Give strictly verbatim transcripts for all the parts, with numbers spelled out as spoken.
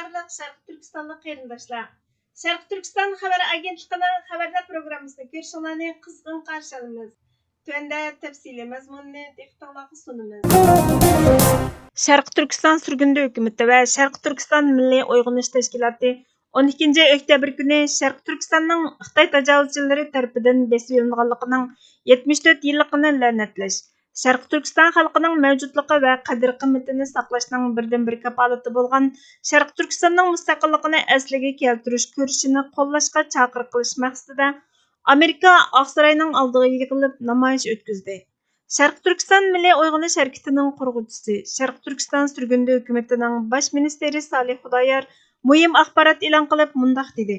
بارلىق شەرقىي تۈركىستانلىق قېرىنداشلار، شەرقىي تۈركىستان خەۋەر ئاگېنتلىقىنىڭ خەۋەرلەر پروگراممىسىنى كۆرۈشۈڭلارنى قىزغىن قارشى ئالىمىز. تۆۋەندە تەپسىلىي مەزمۇننى دىققىتىڭلارغا سۇنىمىز. شەرقىي تۈركىستان سۈرگۈندە ھۆكۈمىتى ۋە شەرقىي تۈركىستان مىللىي ئويغىنىش تەشكىلاتى ئون ئىككىنچى ئۆكتەبىر كۈنى شەرقىي تۈركىستاننىڭ خىتاي تاجاۋۇزچىلىرى تەرىپىدىن بېسىۋېلىنغانلىقىنىڭ يەتمىش تۆت يىللىقىنى لەنەتلەش، شەرقىي تۈركىستان خەلقىنىڭ مەۋجۇتلۇقى ۋە قەدىر-قىممىتىنى ساقلاشنىڭ بىردىنبىر كاپالىتى بولغان شەرقىي تۈركىستاننىڭ مۇستەقىللىقىنى ئەسلىگە كەلتۈرۈش كۈرىشىنى قوللاشقا چاقىرىق قىلىش مەقسىتىدە ئامېرىكا ئاقساراينىڭ ئالدىغا يىغىلىپ نامايىش ئۆتكۈزدى. شەرقىي تۈركىستان مىللىي ئويغىنىش ھەرىكىتىنىڭ قۇرغۇچىسى، شەرقىي تۈركىستان سۈرگۈندە ھۆكۈمىتىنىڭ باش مىنىستىرى سالىھ خۇدايار مۇھىم ئاخبارات ئېلان قىلىپ مۇنداق دېدى: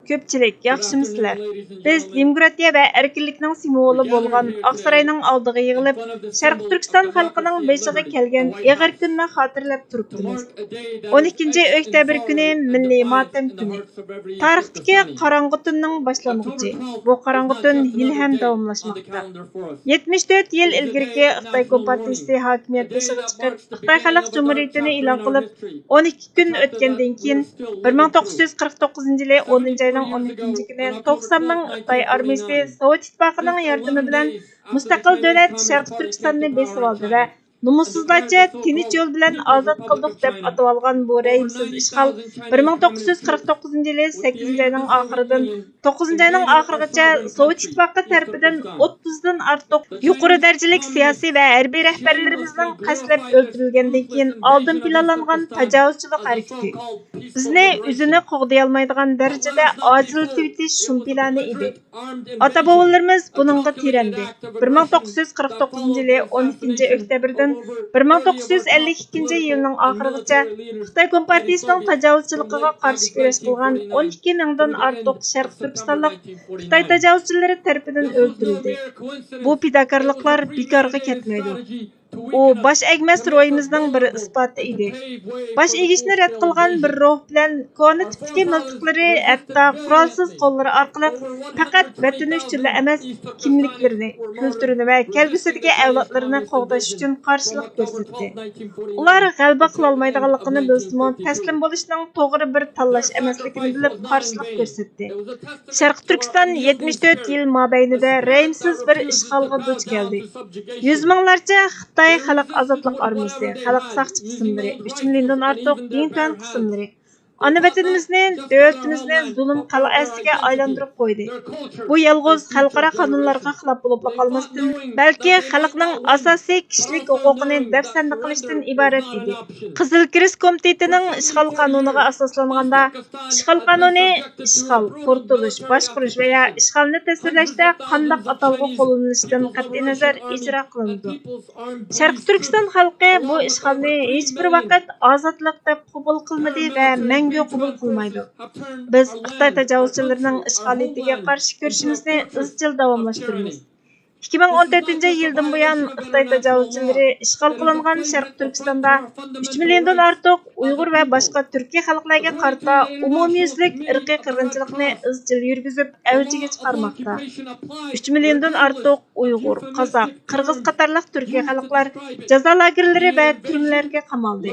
«كۆپچىلىك، ياخشىمۇسىلەر؟ بىز دېموكراتىيە ۋە ئەركىنلىكنىڭ سىمۋولى بولغان ئاقساراينىڭ ئالدىغا يىغىلىپ، شەرقىي تۈركىستان خەلقىنىڭ بېشىغا كەلگەن ئېغىر كۈننى خاتىرىلەپ تۇرۇپتىمىز. ئون ئىككىنچى ئۆكتەبىر كۈنى مىللىي ماتەم كۈنى. تارىختىكى قاراڭغۇ تۈننىڭ باشلانغۇچى. بۇ قاراڭغۇ تۈن ھېلىھەم داۋاملاشماقتا.» يەتمىش تۆت يىل ئىلگىرىكى خىتاي كومپارتىيىسى ھاكىمىيەت بېشىغا چىقىپ، خىتاي خەلق جۇمھۇرىيىتىنى ئېلان قىلىپ، ئون ئىككى كۈن ئۆتكەندىن كېيىن، بىر مىڭ توققۇز يۈز قىرىق توققۇزىنچى يىلى ئونىنچى ئاينىڭ ئون ئىككىنچى كۈنى توقسان مىڭ خىتاي ئارمىيىسى سوۋېت ئىتتىپاقىنىڭ ياردىمى بىلەن مۇستەقىل دۆلەت شەرقىي تۈركىستاننى بېسىۋالدى ۋە نومۇسسىزلارچە تىنچ يول بىلەن ئازاد قىلدۇق دەپ ئاتىۋالغان بۇ رەھىمسىز ئىشغال بىر مىڭ توققۇز يۈز قىرىق توققۇزىنچى يىلى سەككىزىنچى ئاينىڭ ئاخىرىدىن توققۇزىنچى ئاينىڭ ئاخىرىغىچە سوۋېت ئىتتىپاقى تەرىپىدىن ئوتتۇزدىن ئارتۇق يۇقىرى دەرىجىلىك سىياسىي ۋە ھەربىي رەھبەرلىرىمىزنىڭ قەستلەپ ئۆلتۈرۈلگەندىن كېيىن ئالدىن پىلانلانغان تاجاۋۇزچىلىق ھەرىكىتى، بىزنى ئۆزىنى قوغدىيالمايدىغان دەرىجىدە ئاجىزلىتىۋېتىش شۇم پىلانى ئىدى. ئاتا-بوۋىلىرىمىز بۇنىڭغا تىرەندى. بىر مىڭ توققۇز يۈز قىرىق توققۇزىنچى يىلى ئون ئىككىنچى ئۆكتەبىردىن بىر مىڭ توققۇز يۈز ئەللىك ئىككىنچى يىلنىڭ ئاخىرىغىچە خىتاي كومپارتىيىسىنىڭ تاجاۋۇزچىلىقىغا قارشى كۈرەش قىلغان ئون ئىككى مىڭدىن ئارتۇق شەرقىي تۈركىستانلىق خىتاي تاجاۋۇزچىلىرى تەرىپىدىن ئۆلتۈرۈلدى. بۇ پىداكارلىقلار بىكارغا كەتمەيدۇ. ئۇ باش ئەگمەس روھىمىزنىڭ بىر ئىسپاتى ئىدى. باش ئېگىشنى رەت قىلغان بىر روھ بىلەن كونا تىپتىكى مىلتىقلىرى، ھەتتا قورالسىز قوللىرى ئارقىلىق پەقەت ۋەتىنى ئۈچۈنلا ئەمەس، كىملىكلىرىنى، كۈلتۈرىنى ۋە كەلگۈسىدىكى ئەۋلادلىرىنى قوغداش ئۈچۈن قارشىلىق كۆرسەتتى. ئۇلار غەلىبە قىلالمايدىغانلىقىنى بىلسىمۇ، تەسلىم بولۇشنىڭ توغرا بىر تاللاش ئەمەسلىكىنى بىلىپ قارشىلىق كۆرسەتتى. شەرقىي تۈركىستان يەتمىش تۆت يىل مابەينىدە رەھىمسىز بىر ئىشغالغا دۇچ كەلدى. يۈز مىڭلارچە خىتاي خەلق ئازادلىق ئارمىيىسى، خەلق ساقچى قىسىملىرى، ئۈچ مىليوندىن ئارتۇق ئىنتىۇەن قىسىملىرى ئانا ۋەتىنىمىزنى، دۆلىتىمىزنى زۇلۇم قەلئەسىگە ئايلاندۇرۇپ قويدى. بۇ يالغۇز خەلقئارا قانۇنلارغا خىلاپ بولۇپلا قالماستىن، بەلكى خەلقنىڭ ئاساسىي كىشىلىك ھوقۇقىنى دەپسەندە قىلىشتىن ئىبارەت ئىدى. قىزىل كىرېست كومىتېتىنىڭ ئىشغال قانۇنىغا ئاساسلانغاندا، ئىشغال قانۇنى ئىشغال، قۇرتۇلۇش، باشقۇرۇش ۋەيا ئىشغالنى تەسۋىرلەشتە قانداق ئاتالغۇ قوللىنىلىشىدىن قەتئىينەزەر ئىجرا قىلىنىدۇ. شەرقىي تۈركىستان خەلقى بۇ ئىشغالنى ھېچبىر ۋاقىت ئازادلىق دەپ قوبۇل قىلمىدى ۋە مەڭگۈ قوبۇل قىلمايدۇ. بىز خىتاي تاجاۋۇزچىلىرىنىڭ ئىشغالىيىتىگە قارشى كۈرىشىمىزنى ئىزچىل داۋاملاشتۇرىمىز. ئىككى مىڭ ئون تۆتىنچى يىلدىن بۇيان، خىتاي تاجاۋۇزچىلىرى ئىشغال قىلىنغان شەرقىي تۈركىستاندا ئۈچ مىليوندىن ئارتۇق ئۇيغۇر ۋە باشقا تۈركىي خەلقلەرگە قارىتا ئومۇميۈزلۈك ئىرقىي قىرغىنچىلىقنى ئىزچىل يۈرگۈزۈپ، ئەۋجىگە چىقارماقتا. ئۈچ مىليوندىن ئارتۇق ئۇيغۇر، قازاق، قىرغىز قاتارلىق تۈركىي خەلقلەر جازا لاگېرلىرى ۋە تۈرمىلەرگە قامالدى.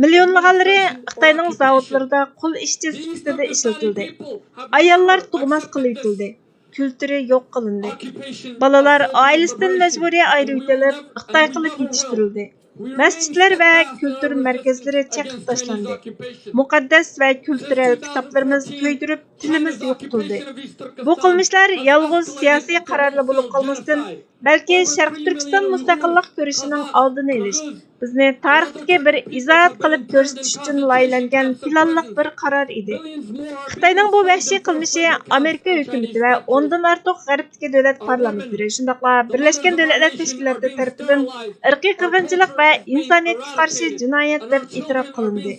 مىليونلىغانلىرى خىتاينىڭ زاۋۇتلىرىدا قۇل ئىشچى سۈپىتىدە ئىشلىتىلدى. ئاياللار تۇغماس قىلىۋېتىلدى. كۈلتۈرى يوق قىلىندى. بالىلار ئائىلىسىدىن مەجبۇرىي ئايرىۋېتىلىپ، خىتاي قىلىپ يېتىشتۈرۈلدى. مەسچىتلەر ۋە كۈلتۈر مەركەزلىرى چېقىپ تاشلاندى. مۇقەددەس ۋە كۈلتۈرەل كىتابلىرىمىز كۆيدۈرۈپ، تىلىمىز يوقىتىلدى. بۇ قىلمىشلار يالغۇز سىياسىي قارارلا بولۇپ قالماستىن، بەلكى شەرقىي تۈركىستان مۇستەقىللىق كۈرىشىنىڭ ئالدىنى ئېلىش، بىزنى تارىختىكى بىر ئىزاھات قىلىپ كۆرسىتىش ئۈچۈن لايىھەلەنگەن پىلانلىق بىر قارار ئىدى. خىتاينىڭ بۇ ۋەھشىي قىلمىشى ئامېرىكا ھۆكۈمىتى ۋە ئوندىن ئارتۇق غەربتىكى دۆلەت پارلامېنتلىرى، شۇنداقلا بىرلەشكەن دۆلەتلەر تەشكىلاتى تەرىپىدىن ئىرقىي قىرغىنچىلىق ۋە ئىنسانىيەتكە قارشى جىنايەت دەپ ئېتىراپ قىلىندى.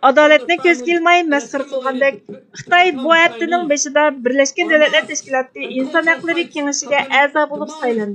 ئادالەتنى كۆزگە ئىلماي مەسخىرە قىلغاندەك، خىتاي بۇ ھەپتىنىڭ بېشىدا بىرلەشكەن دۆلەتلەر تەشكىلاتى ئىنسان ھەقلىرى كېڭىشىگە ئەزا بولۇپ سايلاندى.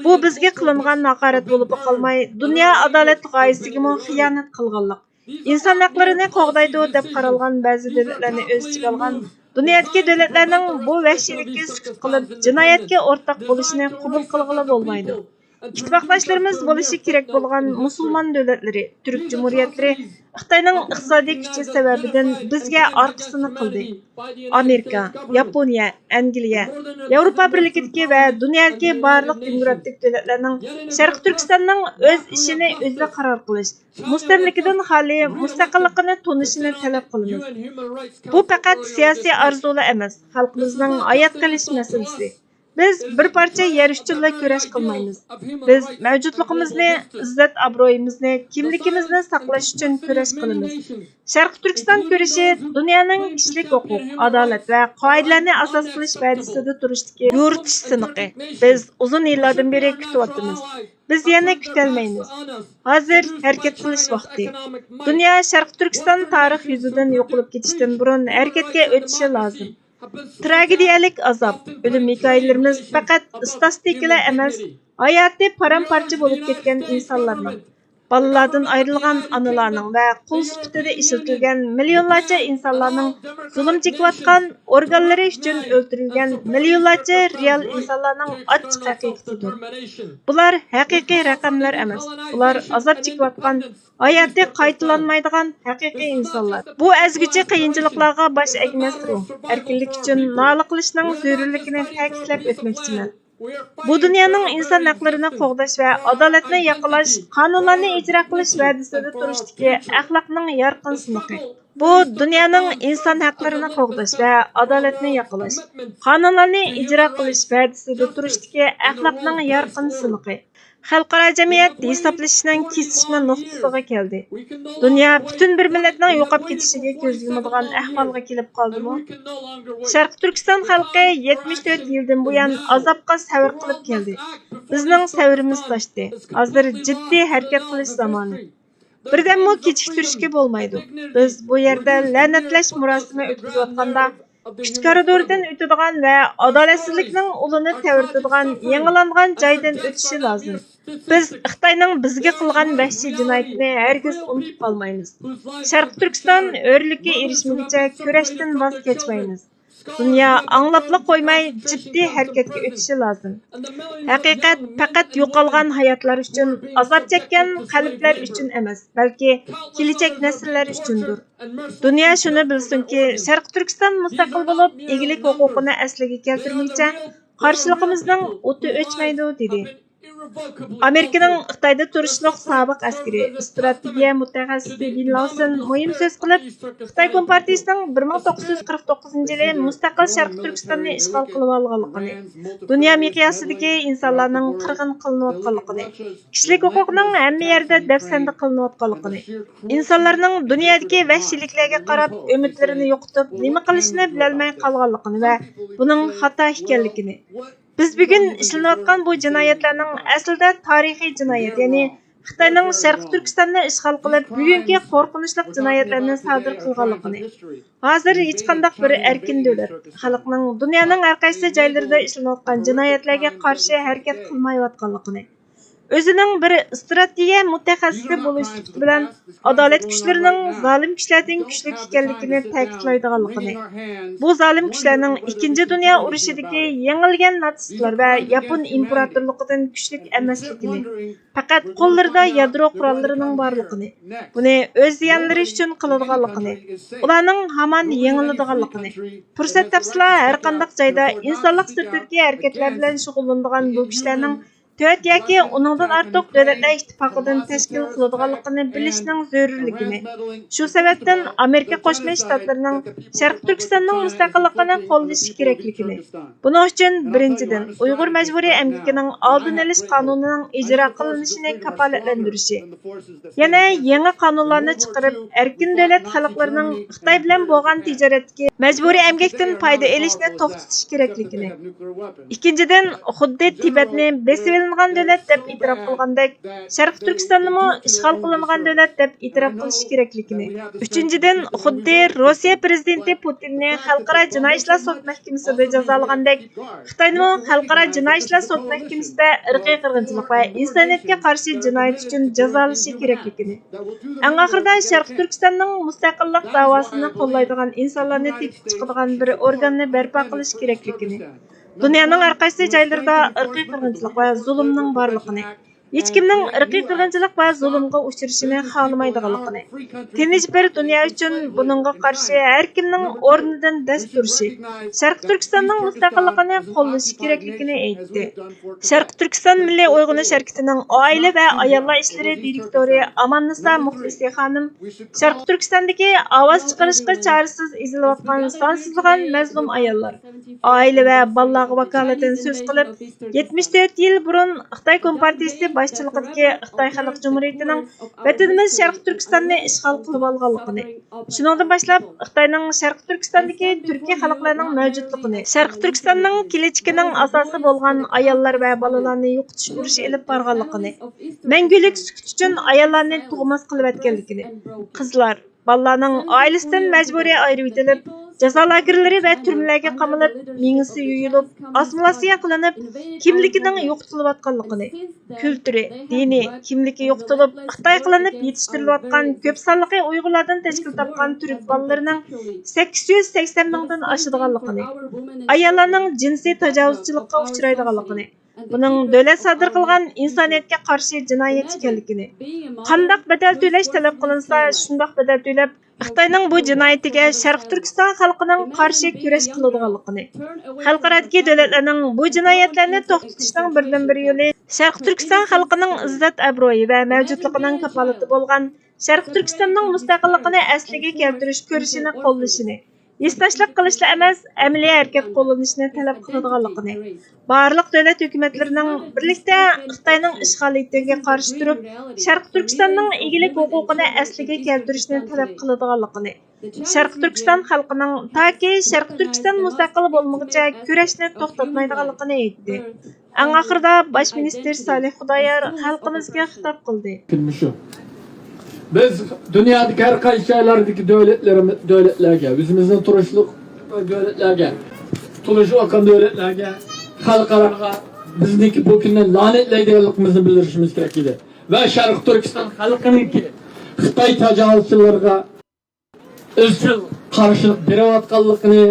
بۇ بىزگە قىلىنغان ھاقارەت بولۇپلا قالماي، دۇنيا ئادالەت غايىسىگىمۇ خىيانەت قىلغانلىق. ئىنسان ھەقلىرىنى قوغدايدۇ دەپ قارالغان بەزى دۆلەتلەرنى ئۆز ئىچىگە ئالغان دۇنيادىكى دۆلەتلەرنىڭ بۇ ۋەھشىيلىككە سۈكۈت قىلىپ، جىنايەتكە ئورتاق بولۇشىنى قوبۇل قىلغىلى بولمايدۇ. ئىتتىپاقداشلىرىمىز بولۇشى كېرەك بولغان مۇسۇلمان دۆلەتلىرى، تۈرك جۇمھۇرىيەتلىرى خىتاينىڭ ئىقتىسادىي كۈچى سەۋەبىدىن بىزگە ئارقىسىنى قىلدى. ئامېرىكا، ياپونىيە، ئەنگلىيە، ياۋروپا بىرلىكىدىكى ۋە دۇنيادىكى بارلىق دېموكراتىك دۆلەتلەرنىڭ شەرقىي تۈركىستاننىڭ ئۆز ئىشىنى ئۆزى قارار قىلىش، مۇستەملىكىدىن خالىي مۇستەقىللىقىنى تونۇشىنى تەلەپ قىلىمىز. بۇ پەقەت سىياسىي ئارزۇلا ئەمەس، خەلقىمىزنىڭ ھايات قېلىش مەسىلىسى. بىز بىر پارچە يەر ئۈچۈنلا كۈرەش قىلمايمىز. بىز مەۋجۇتلۇقىمىزنى، ئىززەت-ئابرۇيىمىزنى، كىملىكىمىزنى ساقلاش ئۈچۈن كۈرەش قىلىمىز. شەرقىي تۈركىستان كۈرىشى دۇنيانىڭ كىشىلىك ھوقۇق، ئادالەت ۋە قائىدىلەرنى ئاساس قىلىش ۋەدىسىدە تۇرۇشتىكى يورۇتۇش سىنىقى. بىز ئۇزۇن يىللاردىن بېرى كۈتۈۋاتىمىز. بىز يەنە كۈتەلمەيمىز. ھازىر ھەرىكەت قىلىش ۋاقتى. دۇنيا شەرقىي تۈركىستان تارىخ يۈزىدىن يوقىلىپ كېتىشتىن بۇرۇن ھەرىكەتكە ئۆتۈشى لازىم. تراگېدىيەلىك ئازاب، ئۆلۈم ھېكايىلىرىمىز پەقەت ئىستاتىستىكىلا ئەمەس، ھاياتى پارام-پارچە بولۇپ كەتكەن ئىنسانلارنىڭ، بالىلاردىن ئايرىلغان ئانىلارنىڭ ۋە قۇل سۈپىتىدە ئىشلىتىلگەن مىليونلارچە ئىنسانلارنىڭ زۇلۇم چېكىۋاتقان، ئورگانلىرى ئۈچۈن ئۆلتۈرۈلگەن مىليونلارچە رېئال ئىنسانلارنىڭ ئاچچىق ھەقىقىتىدۇر. بۇلار ھەقىقىي رەقەملەر ئەمەس، بۇلار ئازاب چېكىۋاتقان، ھاياتى قايتىلانمايدىغان ھەقىقىي ئىنسانلار. بۇ ئەزگۈچى قىيىنچىلىقلارغا باش ئەگمەس روھ، ئەركىنلىك ئۈچۈن نالە قىلىشنىڭ زۆرۈرلۈكىنى تەكىتلەپ ئۆتمەكچىمەن. بۇ دۇنيانىڭ ئىنسان ھەقلىرىنى قوغداش ۋە ئادالەتنى ياقىلاش، قانۇنلارنى ئىجرا قىلىش ۋەدىسىدە تۇرۇشتىكى ئەخلاقنىڭ يارقىن سىنىقى. بۇ دۇنيانىڭ ئىنسان ھەقلىرىنى قوغداش ۋە ئادالەتنى ياقىلاش، قانۇنلارنى ئىجرا قىلىش ۋەدىسىدە تۇرۇشتىكى ئەخلاقنىڭ يارقىن سىنىقى. خەلقئارا جەمئىيەت ھېسابلىشىشنىڭ كېسىشمە نۇقتىسىغا كەلدى. دۇنيا پۈتۈن بىر مىللەتنىڭ يوقاپ كېتىشىگە كۆز يۇمىدىغان ئەھۋالغا كېلىپ قالدىمۇ؟ شەرقىي تۈركىستان خەلقى يەتمىش تۆت يىلدىن بۇيان ئازابقا سەۋر قىلىپ كەلدى. بىزنىڭ سەۋرىمىز تاشتى. ھازىر جىددىي ھەرىكەت قىلىش زامانى. بىردەممۇ كېچىكتۈرۈشكە بولمايدۇ. بىز بۇ يەردە لەنەتلەش مۇراسىمى ئۆتكۈزۈۋاتقاندا، كۈچ كارىدورىدىن ئۆتىدىغان ۋە ئادالەتسىزلىكنىڭ ئۇلىنى تەۋرىتىدىغان يېڭىلانغان جايدىن ئۆتۈشى لازىم. بىز خىتاينىڭ بىزگە قىلغان ۋەھشىي جىنايىتىنى ھەرگىز ئۇنتۇپ قالمايمىز. شەرقىي تۈركىستان ھۆرلۈككە ئېرىشمىگۈچە كۈرەشتىن ۋاز كەچمەيمىز. دۇنيا ئاڭلاپلا قويماي، جىددىي ھەرىكەتكە ئۆتۈشى لازىم. ھەقىقەت پەقەت يوقالغان ھاياتلار ئۈچۈن، ئازاب چەككەن قەلبلەر ئۈچۈن ئەمەس، بەلكى كېلىچەك نەسىللەر ئۈچۈندۇر. دۇنيا شۇنى بىلسۇنكى، شەرقىي تۈركىستان مۇستەقىل بولۇپ، ئىگىلىك ھوقۇقىنى ئەسلىگە كەلتۈرمىگۈچە قارشىلىقىمىزنىڭ ئوتى ئۆچمەيدۇ، دېدى. ئامېرىكىنىڭ خىتايدا تۇرۇشلۇق سابىق ئەسكىرى، ئىستراتېگىيە مۇتەخەسسىسى بېن لاۋسېن مۇھىم سۆز قىلىپ، خىتاي كومپارتىيىسىنىڭ بىر مىڭ توققۇز يۈز قىرىق توققۇزىنچى يىلى مۇستەقىل شەرقىي تۈركىستاننى ئىشغال قىلىۋالغانلىقىنى، دۇنيا مىقياسىدىكى ئىنسانلارنىڭ قىرغىن قىلىنىۋاتقانلىقىنى، كىشىلىك ھوقۇقنىڭ ھەممە يەردە دەپسەندە قىلىنىۋاتقانلىقىنى، ئىنسانلارنىڭ دۇنيادىكى ۋەھشىيلىكلەرگە قاراپ ئۈمىدلىرىنى يوقىتىپ، نېمە قىلىشنى بىلەلمەي قالغانلىقىنى ۋە بۇنىڭ خاتا ئىكەنلىكىنى، بىز بۈگۈن ئىشلىنىۋاتقان بۇ جىنايەتلەرنىڭ ئەسلىدە تارىخىي جىنايەت، يەنى خىتاينىڭ شەرقىي تۈركىستاننى ئىشغال قىلىپ، بۈگۈنكى قورقۇنچلۇق جىنايەتلەرنى سادىر قىلغانلىقىنى، ھازىر ھېچقانداق بىر ئەركىن دۆلەت خەلقنىڭ دۇنيانىڭ ھەر قايسى جايلىرىدا ئىشلىنىۋاتقان جىنايەتلەرگە قارشى ھەرىكەت قىلمايۋاتقانلىقىنى، ئۆزىنىڭ بىر ئىستراتېگىيە مۇتەخەسسىسى بولۇش سۈپىتى بىلەن ئادالەت كۈچلىرىنىڭ زالىم كۈچلەردىن كۈچلۈك ئىكەنلىكىنى تەكىتلەيدىغانلىقىنى، بۇ زالىم كۈچلەرنىڭ ئىككىنچى دۇنيا ئۇرۇشىدىكى يېڭىلگەن ناتسىستلار ۋە ياپون ئىمپېراتورلۇقىدىن كۈچلۈك ئەمەسلىكىنى، پەقەت قوللىرىدا يادرو قوراللىرىنىڭ بارلىقىنى، بۇنى ئۆز زىيانلىرى ئۈچۈن قىلىدىغانلىقىنى، ئۇلارنىڭ ھامان يېڭىلىدىغانلىقىنى، پۇرسەت تاپسىلا ھەرقانداق جايدا ئىنسانلىق سىرتىدىكى ھەرىكەتلەر بىلەن شۇغۇللىنىدىغان بۇ كۈچلەرنىڭ تۆت ياكى ئۇنىڭدىن ئارتۇق دۆلەتلەر ئىتتىپاقىدىن تەشكىل قىلىدىغانلىقىنى بىلىشنىڭ زۆرۈرلۈكىنى، شۇ سەۋەبتىن ئامېرىكا قوشما شتاتلىرىنىڭ شەرقىي تۈركىستاننىڭ مۇستەقىللىقىنى قوللىشى كېرەكلىكىنى، بۇنىڭ ئۈچۈن، بىرىنچىدىن، ئۇيغۇر مەجبۇرىي ئەمگىكىنىڭ ئالدىنى ئېلىش قانۇنىنىڭ ئىجرا قىلىنىشىنى كاپالەتلەندۈرۈشى، يەنە يېڭى قانۇنلارنى چىقىرىپ، ئەركىن دۆلەت خەلقلىرىنىڭ خىتاي بىلەن بولغان تىجارەتتىكى مەجبۇرىي ئەمگەكتىن پايدا ئېلىشنى توختىتىش كېرەكلىكىنى، ئىككىنچىدىن، خۇددى تىبەتنى بېسىۋېلىنغان دۆلەت دەپ ئېتىراپ قىلغاندەك، شەرقىي تۈركىستاننىمۇ ئىشغال قىلىنغان دۆلەت دەپ ئېتىراپ قىلىش كېرەكلىكىنى، ئۈچىنچىدىن، خۇددى روسىيە پىرېزىدېنتى پۇتىننى خەلقئارا جىنايى ئىشلار سوت مەھكىمىسىدە جازالىغاندەك، خىتاينىمۇ خەلقئارا جىنايى ئىشلار سوت مەھكىمىسىدە ئىرقىي قىرغىنچىلىق ۋە ئىنسانىيەتكە قارشى جىنايەت ئۈچۈن جازالىشى كېرەكلىكىنى، ئەڭ ئاخىرىدا شەرقىي تۈركىستاننىڭ مۇستەقىللىق داۋاسىنى قوللايدىغان ئىنسانلارنى تېپىپ چىقىدىغان بىر ئورگاننى بەرپا قىلىش كېرەكلىكىنى، دۇنيانىڭ ھەر قايسى جايلىرىدا ئىرقىي قىرغىنچىلىق ۋە زۇلۇمنىڭ بارلىقىنى، ھېچكىمنىڭ ئىرقىي قىرغىنچىلىق ۋە زۇلۇمغا ئۇچرىشىنى خالىمايدىغانلىقىنى، تىنچ بىر دۇنيا ئۈچۈن بۇنىڭغا قارشى ھەر كىمنىڭ ئورنىدىن دەس تۇرۇشى، شەرقىي تۈركىستاننىڭ مۇستەقىللىقىنى قوللىشى كېرەكلىكىنى ئېيتتى. شەرقىي تۈركىستان مىللىي ئويغىنىش ھەرىكىتىنىڭ ئائىلە ۋە ئاياللار ئىشلىرى دىرېكتورى ئاماننىسا مۇخلىسى خانىم شەرقىي تۈركىستاندىكى ئاۋاز چىقىرىشقا چارىسىز ئېزىلىۋاتقان سانسىزلىغان مەزلۇم ئاياللار، ئائىلە ۋە بالىلارغا ۋاكالىتەن سۆز قىلىپ، يەتمىش تۆت يىل بۇرۇن خىتاي كومپارتىيىسى باشچىلىقىدىكى خىتاي خەلق جۇمھۇرىيىتىنىڭ ۋەتىنىمىز شەرقىي تۈركىستاننى ئىشغال قىلىۋالغانلىقىنى، شۇنىڭدىن باشلاپ خىتاينىڭ شەرقىي تۈركىستاندىكى تۈركىي خەلقلەرنىڭ مەۋجۇتلۇقىنى، شەرقىي تۈركىستاننىڭ كېلەچىكىنىڭ ئاساسى بولغان ئاياللار ۋە بالىلارنى يوقىتىش ئۇرۇشى ئېلىپ بارغانلىقىنى، مەڭگۈلۈك سۈكۈت ئۈچۈن ئاياللارنى تۇغماس قىلىۋەتكەنلىكىنى، قىزلار، بالىلارنىڭ ئائىلىسىدىن مەجبۇرىي ئايرىۋېتىلىپ، جازا لاگېرلىرى ۋە تۈرمىلەرگە قامىلىپ، مېڭىسى يۇيۇلۇپ، ئاسسىمىلياتسىيە قىلىنىپ، كىملىكىنىڭ يوقىتىلىۋاتقانلىقىنى، كۈلتۈرى، دىنىي كىملىكى يوقىتىلىپ، خىتاي قىلىنىپ يېتىشتۈرۈلۈۋاتقان كۆپ سانلىقى ئۇيغۇرلاردىن تەشكىل تاپقان تۈرك بالىلىرىنىڭ سەككىز يۈز سەكسەن مىڭدىن ئاشىدىغانلىقىنى، ئاياللارنىڭ جىنسىي تاجاۋۇزچىلىققا ئۇچرايدىغانلىقىنى، بۇنىڭ دۆلەت سادىر قىلغان ئىنسانىيەتكە قارشى جىنايەت ئىكەنلىكىنى، قانداق بەدەل تۆلەش تەلەپ قىلىنسا، شۇنداق بەدەل تۆلەپ، خىتاينىڭ بۇ جىنايىتىگە شەرقىي تۈركىستان خەلقىنىڭ قارشى كۈرەش قىلىدىغانلىقىنى، خەلقئارادىكى دۆلەتلەرنىڭ بۇ جىنايەتلەرنى توختىتىشنىڭ بىردىنبىر يولى شەرقىي تۈركىستان خەلقىنىڭ ئىززەت-ئابرۇيى ۋە مەۋجۇتلۇقىنىڭ كاپالىتى بولغان شەرقىي تۈركىستاننىڭ مۇستەقىللىقىنى ئەسلىگە كەلتۈرۈش كۈرىشىنى قوللىشىنى، ھېسداشلىق قىلىشلا ئەمەس، ئەمەلىي ھەرىكەت قوللىنىشنى تەلەپ قىلىدىغانلىقىنى، بارلىق دۆلەت ھۆكۈمەتلىرىنىڭ بىرلىكتە خىتاينىڭ ئىشغالىيىتىگە قارشى تۇرۇپ، شەرقىي تۈركىستاننىڭ ئىگىلىك ھوقۇقىنى ئەسلىگە كەلتۈرۈشنى تەلەپ قىلىدىغانلىقىنى، شەرقىي تۈركىستان خەلقىنىڭ تاكى شەرقىي تۈركىستان مۇستەقىل بولمىغۇچە كۈرەشنى توختاتمايدىغانلىقىنى ئېيتتى. ئەڭ ئاخىرىدا باش مىنىستىر سالىھ خۇدايار خەلقىمىزگە خىتاب قىلدى. كۈلمۈشى. بىز دۇنيادىكى ھەر قايسى جايلاردىكى دۆلەتلىرىمىز، دۆلەتلەرگە، ئۆزىمىزنىڭ تۇرۇشلۇق دۆلەتلەرگە، تونۇشۇۋاتقان دۆلەتلەرگە، خەلقئاراغا بىزنىڭكى بۇ كۈننى لەنەتلەيدىغانلىقىمىزنى بىلدۈرۈشىمىز كېرەك ئىدى. ۋە شەرقىي تۈركىستان خەلقىنىڭكى خىتاي تاجاۋۇزچىلىرىغا ئىزچىل قارشىلىق بېرىۋاتقانلىقىنى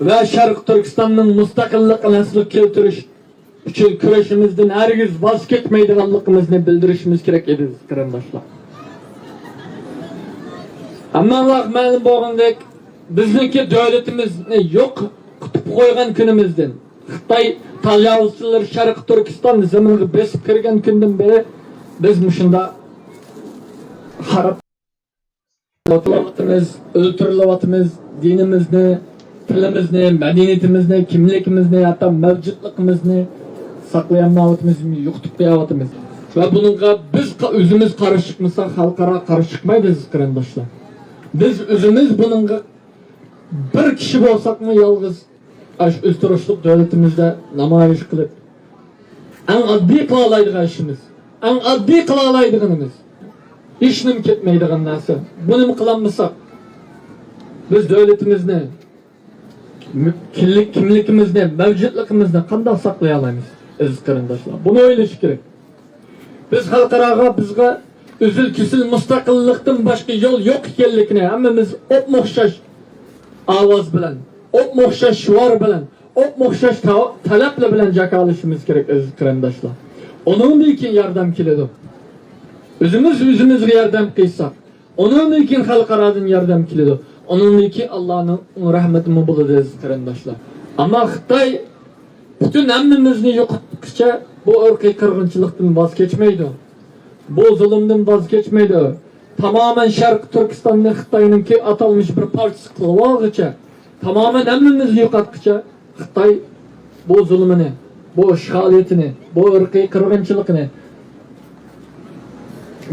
ۋە شەرقىي تۈركىستاننىڭ مۇستەقىللىقىنى ئەسلىگە كەلتۈرۈش ئۈچۈن كۈرىشىمىزدىن ھەرگىز ۋاز كەچمەيدىغانلىقىمىزنى بىلدۈرۈشىمىز كېرەك ئىدى، قېرىنداشلار. ھەممىڭلارغا مەلۇم بولغىنىدەك، بىزنىڭكى دۆلىتىمىزنى يوق قىلىپ قويغان كۈنىمىزدىن، خىتاي تاجاۋۇزچىلىرى شەرقىي تۈركىستان زېمىنىغا بېسىپ كىرگەن كۈندىن بېرى بىز مۇشۇنداق خاراب قېتىلىۋاتىمىز، ئۆلتۈرۈلۈۋاتىمىز، دىنىمىزنى، تىلىمىزنى، مەدەنىيىتىمىزنى، كىملىكىمىزنى، ھەتتا مەۋجۇتلۇقىمىزنى ساقلىيالمايۋاتىمىز، يوقىتىپ قويۇۋاتىمىز. ۋە بۇنىڭغا بىز قا-، ئۆزىمىز قارشى چىقمىساق، خەلقئارا قارشى چىقمايدۇ، ئەزىز قېرىنداشلار. بىز ئۆزىمىز بۇنىڭغا بىر كىشى بولساقمۇ يالغۇز ئاشۇ ئۆز تۇرۇشلۇق دۆلىتىمىزدە نامايىش قىلىپ، ئەڭ ئاددىي قىلالايدىغان ئىشىمىز، ئەڭ ئاددىي قىلالايدىغىنىمىز، ھېچنېمە كەتمەيدىغان نەرسە. بۇنىمۇ قىلالمىساق، بىز دۆلىتىمىزنى، كىملىك-، كىملىكىمىزنى، مەۋجۇتلۇقىمىزنى قانداق ساقلىيالايمىز، ئەزىز قېرىنداشلار؟ بۇنى ئويلىشىش كېرەك. بىز خەلقئاراغا بىزگە ئۈزۈل-كېسىل مۇستەقىللىقتىن باشقا يول يوق ئىكەنلىكىنى ھەممىمىز ئوپمۇ ئوخشاش ئاۋاز بىلەن، ئوپمۇ ئوخشاش شوئار بىلەن، ئوپمۇ ئوخشاش تا-، تەلەپلەر بىلەن جاكارلىشىمىز كېرەك، ئەزىز قېرىنداشلار. ئۇنىڭدىن كېيىن ياردەم كېلىدۇ. ئۆزىمىز ئۆزىمىزگە ياردەم قىلساق، ئۇنىڭدىن كېيىن خەلقئارادىن ياردەم كېلىدۇ. ئۇنىڭدىن كېيىن ئاللانىڭ رەھمىتىمۇ بولىدۇ، ئەزىز قېرىنداشلار. ئەمما خىتاي پۈتۈن ھەممىمىزنى يوقاتقىچە بۇ ئىرقىي قىرغىنچىلىقتىن ۋاز كەچمەيدۇ. بۇ زۇلۇمدىن ۋاز كەچمەيدۇ. تامامەن شەرقىي تۈركىستاننى خىتاينىڭكى ئاتالمىش بىر پارچىسى قىلىۋالغىچە، تامامەن ھەممىمىزنى يوقاتقىچە خىتاي بۇ زۇلۇمىنى، بۇ ئىشغالىيىتىنى، بۇ ئىرقىي قىرغىنچىلىقىنى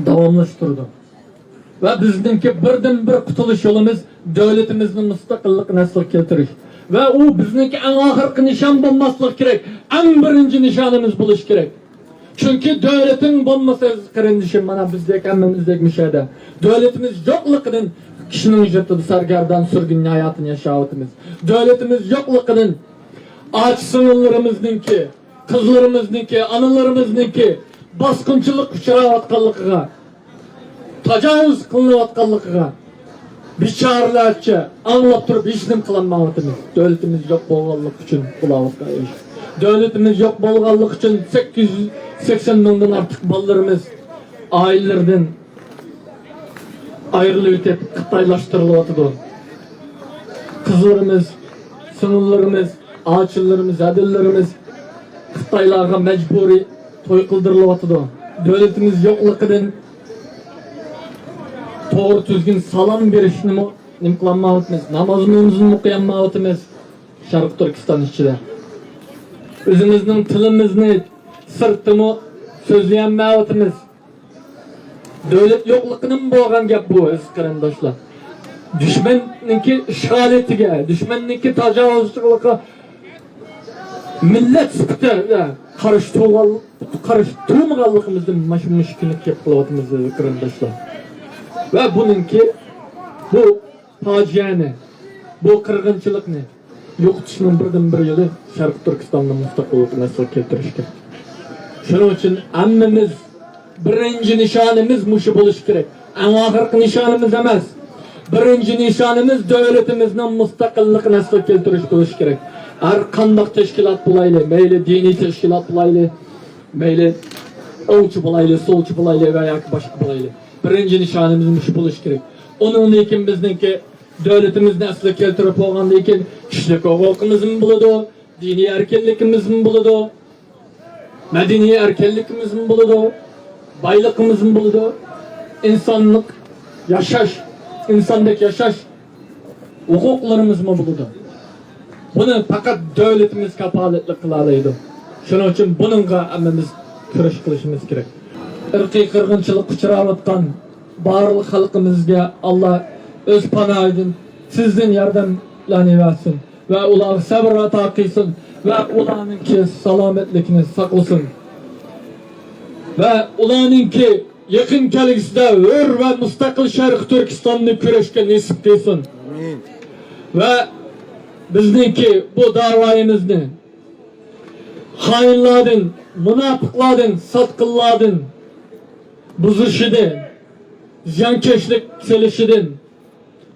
داۋاملاشتۇرىدۇ. ۋە بىزنىڭكى بىردىنبىر قۇتۇلۇش يولىمىز دۆلىتىمىزنىڭ مۇستەقىللىقىنى ئەسلىگە كەلتۈرۈش. ۋە ئۇ بىزنىڭكى ئەڭ ئاخىرقى نىشان بولماسلىقى كېرەك، ئەڭ بىرىنچى نىشانىمىز بولۇشى كېرەك. چۈنكى دۆلىتىڭ بولمىسا، ئەزىز قېرىندىشىم، مانا بىزدەك ھەممىمىزدەك مۇشۇ يەردە دۆلىتىمىز يوقلۇقىدىن كىشىنىڭ يۇرتىدا سەرگەردان سۈرگۈن ھاياتىنى ياشاۋاتىمىز. دۆلىتىمىز يوقلۇقىدىن ئاچا-سىڭىللىرىمىزنىڭكى، قىزلىرىمىزنىڭكى، ئانىلىرىمىزنىڭكى باسقۇنچىلىققا ئۇچراۋاتقانلىقىغا، تاجاۋۇز قىلىنىۋاتقانلىقىغا، بىچارىلەرچە ئاڭلاپ تۇرۇپ ھېچنېمە قىلالمايۋاتىمىز. دۆلىتىمىز يوق بولغانلىقى ئۈچۈن قىلاۋاتقان ئىش. دۆلىتىمىز يوق بولغانلىقى ئۈچۈن سەككىز يۈز سەكسەن مىڭدىن ئارتۇق بالىلىرىمىز ئائىلىلىرىدىن ئايرىلىۋېتىپ، خىتايلاشتۇرۇلۇۋاتىدۇ. قىزلىرىمىز، سىڭىللىرىمىز، ئاچىلىرىمىز، ھەدىلىرىمىز خىتايلارغا مەجبۇرىي توي قىلدۇرۇلۇۋاتىدۇ. دۆلىتىمىز يوقلۇقىدىن توغرا تۈزگۈن سالام بېرىشنىمۇ نېمە قىلالمايۋاتىمىز، نامازىمىزنىمۇ ئوقۇيالمايۋاتىمىز شەرقىي تۈركىستان ئىچىدە. ئۆزىمىزنىڭ تىلىمىزنى سىرتتىمۇ سۆزلىيەلمەيۋاتىمىز. دۆلەت يوقلۇقىدىن بولغان گەپ بۇ، ئەزىز قېرىنداشلار. دۈشمەننىڭكى ئىشغالىيىتىگە، دۈشمەننىڭكى تاجاۋۇزچىلىقىغا مىللەت سۈپىتىدە قارشى تۇرغان، قارشى تۇرمىغانلىقىمىزدىن مانا مۇشۇ كۈنى گەپ قىلىۋاتىمىز، ئەزىز قېرىنداشلار. ۋە بۇنىڭكى، بۇ پاجىئەنى، بۇ قىرغىنچىلىقنى يوقىتىشنىڭ بىردىنبىر يولى شەرقىي تۈركىستاننى مۇستەقىللىقنى ئەسلىگە كەلتۈرۈشكە. شۇنىڭ ئۈچۈن ھەممىمىز بىرىنچى نىشانىمىز مۇشۇ بولۇشى كېرەك. ئەڭ ئاخىرقى نىشانىمىز ئەمەس. بىرىنچى نىشانىمىز دۆلىتىمىزنىڭ مۇستەقىللىقىنى ئەسلىگە كەلتۈرۈش بولۇشى كېرەك. ھەر قانداق تەشكىلات بولايلى، مەيلى دىنىي تەشكىلات بولايلى، مەيلى ئوڭچى بولايلى، سولچى بولايلى ۋە ياكى باشقا بولايلى، بىرىنچى نىشانىمىز مۇشۇ بولۇشى كېرەك. ئۇنىڭدىن كېيىن بىزنىڭكى دۆلىتىمىزنى ئەسلىگە كەلتۈرۈپ بولغاندىن كېيىن، كىشىلىك ھوقۇقىمىزمۇ بولىدۇ، دىنىي ئەركىنلىكىمىزمۇ بولىدۇ، مەدەنىي ئەركىنلىكىمىزمۇ بولىدۇ، بايلىقىمىزمۇ بولىدۇ، ئىنسانلىق ياشاش، ئىنساندەك ياشاش ھوقۇقلىرىمىزمۇ بولىدۇ. بۇنى پەقەت دۆلىتىمىز كاپالەتلىك قىلالايدۇ. شۇنىڭ ئۈچۈن بۇنىڭغا ھەممىمىز كۈرەش قىلىشىمىز كېرەك. ئىرقىي قىرغىنچىلىققا ئۇچراۋاتقان بارلىق خەلقىمىزگە ئاللا ئۆز پاناھىدىن سىزدىن ياردەملەرنى بەرسۇن ۋە ئۇلارغا سەۋر ئاتا قىلسۇن ۋە ئۇلارنىڭكى سالامەتلىكىنى ساقلىسۇن ۋە ئۇلارنىڭكى يېقىن كەلگۈسىدە ھۆر ۋە مۇستەقىل شەرقىي تۈركىستاننى كۈرەشكە نېسىپ قىلسۇن. ۋە بىزنىڭكى بۇ داۋايىمىزنى خائىنلاردىن، مۇناپىقلاردىن، ساتقىنلاردىن بۇزۇشىدىن، زىيانكەشلىك سېلىشىدىن،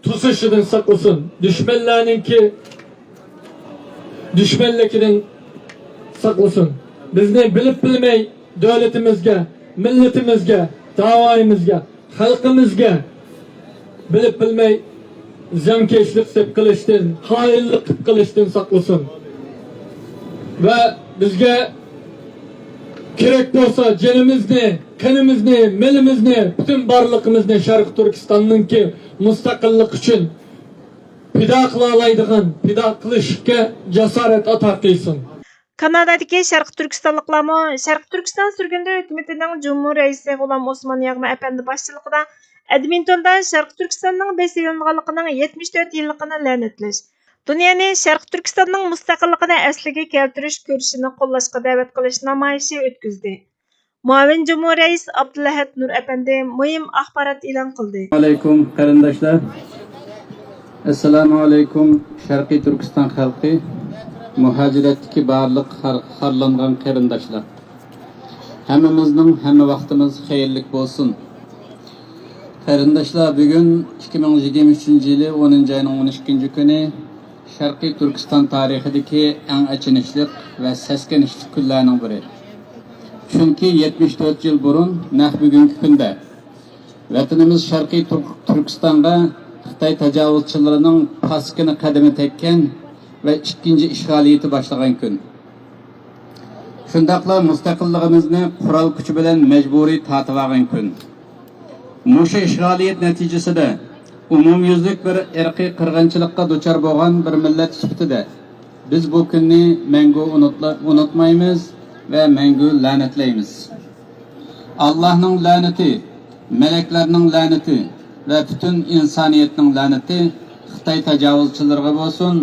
توسۇشىدىن ساقلىسۇن. دۈشمەنلەرنىڭكى دۈشمەنلىكىدىن ساقلىسۇن. بىزنى بىلىپ بىلمەي دۆلىتىمىزگە، مىللىتىمىزگە، داۋايىمىزگە، خەلقىمىزگە بىلىپ بىلمەي زىيانكەشلىك قىلىپ قىلىشتىن، خائىنلىق قىلىپ قىلىشتىن ساقلىسۇن. ۋە بىزگە كېرەك بولسا جېنىمىزنى، قېنىمىزنى، مېلىمىزنى، پۈتۈن بارلىقىمىزنى شەرقىي تۈركىستاننىڭكى مۇستەقىللىقى ئۈچۈن پىدا قىلالايدىغان، پىدا قىلىشقا جاسارەت ئاتا قىلسۇن. كانادادىكى شەرقىي تۈركىستانلىقلارمۇ شەرقىي تۈركىستان سۈرگۈندە ھۆكۈمىتىنىڭ جۇمھۇر رەئىسى غۇلام ئوسمان ياغما ئەپەندى باشچىلىقىدا ئەدمىنتوندا شەرقىي تۈركىستاننىڭ بېسىۋېلىنغانلىقىنىڭ يەتمىش تۆت يىللىقىنى لەنەتلەش، دۇنيانى شەرقىي تۈركىستاننىڭ مۇستەقىللىقىنى ئەسلىگە كەلتۈرۈش كۈرىشىنى قوللاشقا دەۋەت قىلىش نامايىشى ئۆتكۈزدى. مۇئاۋىن جۇمھۇر رەئىس ئابدۇلئەھەد نۇر ئەپەندى مۇھىم ئاخبارات ئېلان قىلدى. ئەلەيكۇم قېرىنداشلار. ئەسسالامۇ ئەلەيكۇم شەرقىي تۈركىستان خەلقى، مۇھاجىرەتتىكى بارلىق خار-، خارلانغان قېرىنداشلار. ھەممىمىزنىڭ ھەممە ۋاقتىمىز خەيرلىك بولسۇن. قېرىنداشلار، بۈگۈن ئىككى مىڭ يىگىرمە ئۈچىنچى يىلى ئونىنچى ئاينىڭ ئون ئىككىنچى كۈنى شەرقىي تۈركىستان تارىخىدىكى ئەڭ ئېچىنىشلىق ۋە سەسكىنىشلىق كۈنلەرنىڭ بىرى. چۈنكى يەتمىش تۆت يىل بۇرۇن نەق بۈگۈنكى كۈندە ۋەتىنىمىز شەرقىي تۈرك-، تۈركىستانغا خىتاي تاجاۋۇزچىلىرىنىڭ پاسكىنا قەدىمى تەگكەن ۋە ئىككىنچى ئىشغالىيىتى باشلىغان كۈن. شۇنداقلا مۇستەقىللىقىمىزنى قورال كۈچى بىلەن مەجبۇرىي تارتىۋالغان كۈن. مۇشۇ ئىشغالىيەت نەتىجىسىدە ئومۇميۈزلۈك بىر ئىرقىي قىرغىنچىلىققا دۇچار بولغان بىر مىللەت سۈپىتىدە، بىز بۇ كۈننى مەڭگۈ ئۇنۇتلا-، ئۇنتۇمايمىز ۋە مەڭگۈ لەنەتلەيمىز. ئاللاھنىڭ لەنىتى، مەلەكلەرنىڭ لەنىتى ۋە پۈتۈن ئىنسانىيەتنىڭ لەنىتى خىتاي تاجاۋۇزچىلىرىغا بولسۇن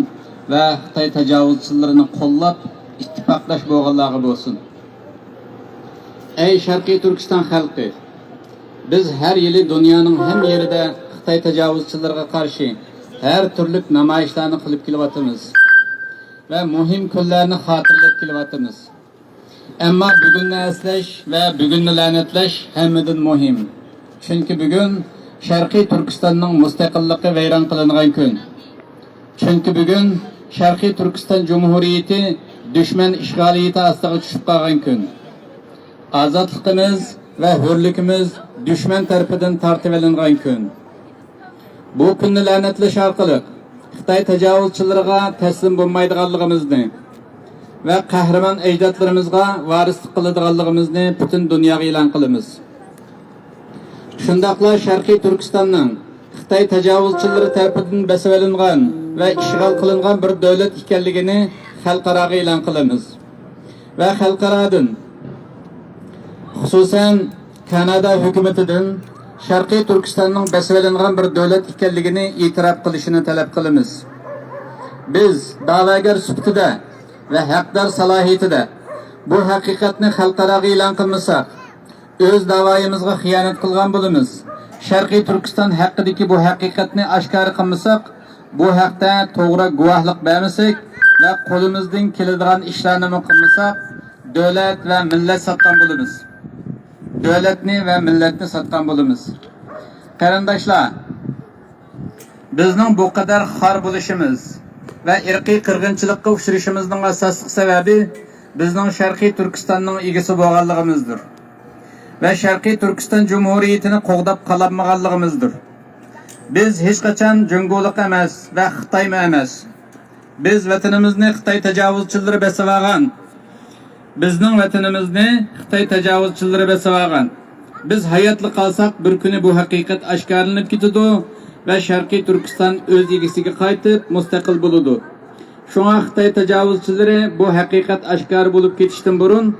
ۋە خىتاي تاجاۋۇزچىلىرىنى قوللاپ ئىتتىپاقداش بولغانلارغا بولسۇن. ئەي شەرقىي تۈركىستان خەلقى! بىز ھەر يىلى دۇنيانىڭ ھەممە يېرىدە خىتاي تاجاۋۇزچىلىرىغا قارشى ھەر تۈرلۈك نامايىشلارنى قىلىپ كېلىۋاتىمىز ۋە مۇھىم كۈنلەرنى خاتىرىلەپ كېلىۋاتىمىز. ئەمما بۈگۈننى ئەسلەش ۋە بۈگۈننى لەنەتلەش ھەممىدىن مۇھىم. چۈنكى بۈگۈن شەرقىي تۈركىستاننىڭ مۇستەقىللىقى ۋەيران قىلىنغان كۈن. چۈنكى بۈگۈن شەرقىي تۈركىستان جۇمھۇرىيىتى دۈشمەن ئىشغالىيىتى ئاستىغا چۈشۈپ قالغان كۈن. ئازادلىقىمىز ۋە ھۆرلۈكىمىز دۈشمەن تەرىپىدىن تارتىۋېلىنغان كۈن. بۇ كۈننى لەنەتلەش ئارقىلىق خىتاي تاجاۋۇزچىلىرىغا تەسلىم بولمايدىغانلىقىمىزنى ۋە قەھرىمان ئەجدادلىرىمىزغا ۋارىسلىق قىلىدىغانلىقىمىزنى پۈتۈن دۇنياغا ئېلان قىلىمىز. شۇنداقلا شەرقىي تۈركىستاننىڭ خىتاي تاجاۋۇزچىلىرى تەرىپىدىن بېسىۋېلىنغان ۋە ئىشغال قىلىنغان بىر دۆلەت ئىكەنلىكىنى خەلقئاراغا ئېلان قىلىمىز ۋە خەلقئارادىن، خۇسۇسەن، كانادا ھۆكۈمىتىدىن شەرقىي تۈركىستاننىڭ بېسىۋېلىنغان بىر دۆلەت ئىكەنلىكىنى ئېتىراپ قىلىشىنى تەلەپ قىلىمىز. بىز دەۋاگەر سۈپىتىدە ۋە ھەقدار سالاھىيىتىدە بۇ ھەقىقەتنى خەلقئاراغا ئېلان قىلمىساق، ئۆز دەۋايىمىزغا خىيانەت قىلغان بولىمىز. شەرقىي تۈركىستان ھەققىدىكى بۇ ھەقىقەتنى ئاشكارا قىلمىساق، بۇ ھەقتە توغرا گۇۋاھلىق بەرمىسەك ۋە قولىمىزدىن كېلىدىغان ئىشلارنىمۇ قىلمىساق، دۆلەت ۋە مىللەت ساتقان بولىمىز. دۆلەتنى ۋە مىللەتنى ساتقان بولىمىز. قېرىنداشلار، بىزنىڭ بۇ قەدەر خار بولۇشىمىز ۋە ئىرقىي قىرغىنچىلىققا ئۇچرىشىمىزنىڭ ئاساسلىق سەۋەبى بىزنىڭ شەرقىي تۈركىستاننىڭ ئىگىسى بولغانلىقىمىزدۇر ۋە شەرقىي تۈركىستان جۇمھۇرىيىتىنى قوغداپ قالالمىغانلىقىمىزدۇر. بىز ھېچقاچان جۇڭگولۇق ئەمەس ۋە خىتايمۇ ئەمەس. بىز ۋەتىنىمىزنى خىتاي تاجاۋۇزچىلىرى بېسىۋالغان. بىزنىڭ ۋەتىنىمىزنى خىتاي تاجاۋۇزچىلىرى بېسىۋالغان. بىز ھاياتلا قالساق، بىر كۈنى بۇ ھەقىقەت ئاشكارىلىنىپ كېتىدۇ ۋە شەرقىي تۈركىستان ئۆز ئىگىسىگە قايتىپ مۇستەقىل بولىدۇ. شۇڭا خىتاي تاجاۋۇزچىلىرى بۇ ھەقىقەت ئاشكارا بولۇپ كېتىشتىن بۇرۇن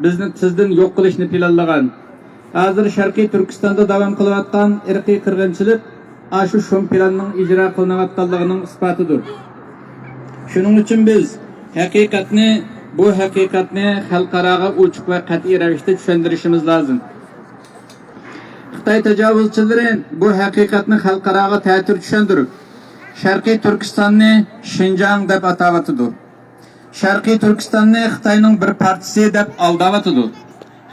بىزنى تېزدىن يوق قىلىشنى پىلانلىغان. ھازىر شەرقىي تۈركىستاندا داۋام قىلىۋاتقان ئىرقىي قىرغىنچىلىق ئاشۇ شۇم پىلاننىڭ ئىجرا قىلىنىۋاتقانلىقىنىڭ ئىسپاتىدۇر. شۇنىڭ ئۈچۈن بىز ھەقىقەتنى، بۇ ھەقىقەتنى خەلقئاراغا ئوچۇق ۋە قەتئىي رەۋىشتە چۈشەندۈرۈشىمىز لازىم. خىتاي تاجاۋۇزچىلىرى بۇ ھەقىقەتنى خەلقئاراغا تەتۈر چۈشەندۈرۈپ، شەرقىي تۈركىستاننى شىنجاڭ دەپ ئاتاۋاتىدۇ. شەرقىي تۈركىستاننى خىتاينىڭ بىر پارچىسى دەپ ئالداۋاتىدۇ.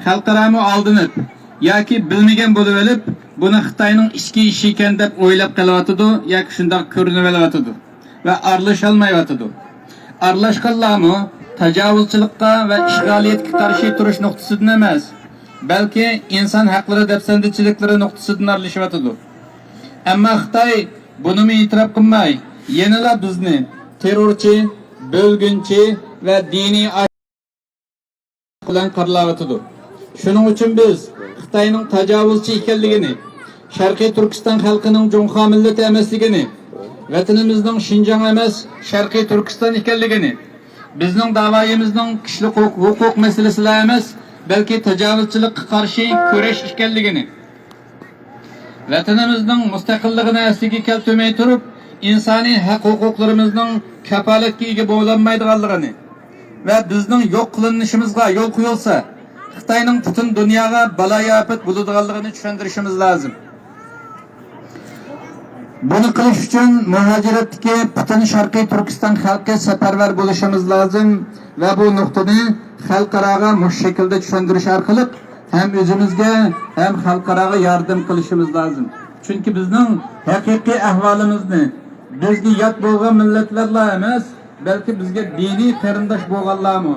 خەلقئارامۇ ئالدىنىپ ياكى بىلمىگەن بولۇۋېلىپ، بۇنى خىتاينىڭ ئىچكى ئىشى ئىكەن دەپ ئويلاپ قېلىۋاتىدۇ ياكى شۇنداق كۆرۈنۈۋېلىۋاتىدۇ ۋە ئارىلىشالمايۋاتىدۇ. ئارىلاشقانلارمۇ تاجاۋۇزچىلىققا ۋە ئىشغالىيەتكە قارشى تۇرۇش نۇقتىسىدىن ئەمەس، بەلكى ئىنسان ھەقلىرى دەپسەندىچىلىكلىرى نۇقتىسىدىن ئارىلىشىۋاتىدۇ. ئەمما خىتاي بۇنىمۇ ئېتىراپ قىلماي، يەنىلا بىزنى تېررورچى، بۆلگۈنچى ۋە دىنىي بىلەن قارىلاۋاتىدۇ. شۇنىڭ ئۈچۈن بىز خىتاينىڭ تاجاۋۇزچى ئىكەنلىكىنى، شەرقىي تۈركىستان خەلقىنىڭ جۇڭخۇا مىللىتى ئەمەسلىكىنى، ۋەتىنىمىزنىڭ شىنجاڭ ئەمەس، شەرقىي تۈركىستان ئىكەنلىكىنى، بىزنىڭ داۋايىمىزنىڭ كىشىلىك ھوق-، ھوقۇق مەسىلىسىلا ئەمەس، بەلكى تاجاۋۇزچىلىققا قارشى كۈرەش ئىكەنلىكىنى، ۋەتىنىمىزنىڭ مۇستەقىللىقىنى ئەسلىگە كەلتۈرمەي تۇرۇپ، ئىنسانىي ھەق-ھوقۇقلىرىمىزنىڭ كاپالەتكە ئىگە بولالمايدىغانلىقىنى ۋە بىزنىڭ يوق قىلىنىشىمىزغا يول قويۇلسا، خىتاينىڭ پۈتۈن دۇنياغا بالايىئاپەت بولىدىغانلىقىنى چۈشەندۈرۈشىمىز لازىم. بۇنى قىلىش ئۈچۈن مۇھاجىرەتتىكى پۈتۈن شەرقىي تۈركىستان خەلقى سەپەرۋەر بولۇشىمىز لازىم ۋە بۇ نۇقتىنى خەلقئاراغا مۇشۇ شەكىلدە چۈشەندۈرۈش ئارقىلىق ھەم ئۆزىمىزگە، ھەم خەلقئاراغا ياردەم قىلىشىمىز لازىم. چۈنكى بىزنىڭ ھەقىقىي ئەھۋالىمىزنى بىزگە يات بولغان مىللەتلەرلا ئەمەس، بەلكى بىزگە دىنىي قېرىنداش بولغانلارمۇ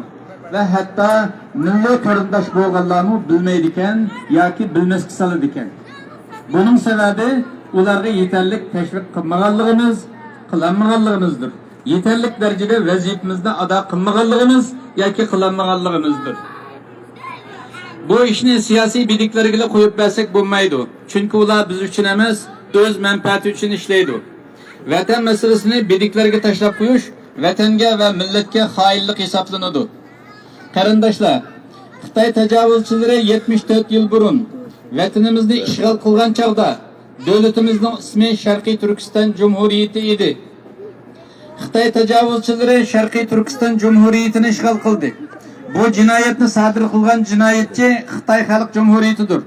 ۋە ھەتتا مىللىي قېرىنداش بولغانلارمۇ بىلمەيدىكەن ياكى بىلمەسكە سالىدىكەن. بۇنىڭ سەۋەبى ئۇلارغا يېتەرلىك تەشۋىق قىلمىغانلىقىمىز، قىلالمىغانلىقىمىزدۇر. يېتەرلىك دەرىجىدە ۋەزىپىمىزنى ئادا قىلمىغانلىقىمىز ياكى قىلالمىغانلىقىمىزدۇر. بۇ ئىشنى سىياسىي بىدىكلەرگىلا قويۇپ بەرسەك بولمايدۇ، چۈنكى ئۇلار بىز ئۈچۈن ئەمەس، ئۆز مەنپەئەتى ئۈچۈن ئىشلەيدۇ. ۋەتەن مەسىلىسىنى بىدىكلەرگە تاشلاپ قويۇش ۋەتەنگە ۋە مىللەتكە خائىنلىق ھېسابلىنىدۇ. قېرىنداشلار، خىتاي تاجاۋۇزچىلىرى يەتمىش تۆت يىل بۇرۇن ۋەتىنىمىزنى ئىشغال قىلغان چاغدا دۆلىتىمىزنىڭ ئىسمى شەرقىي تۈركىستان جۇمھۇرىيىتى ئىدى. خىتاي تاجاۋۇزچىلىرى شەرقىي تۈركىستان جۇمھۇرىيىتىنى ئىشغال قىلدى. بۇ جىنايەتنى سادىر قىلغان جىنايەتچى خىتاي خەلق جۇمھۇرىيىتىدۇر.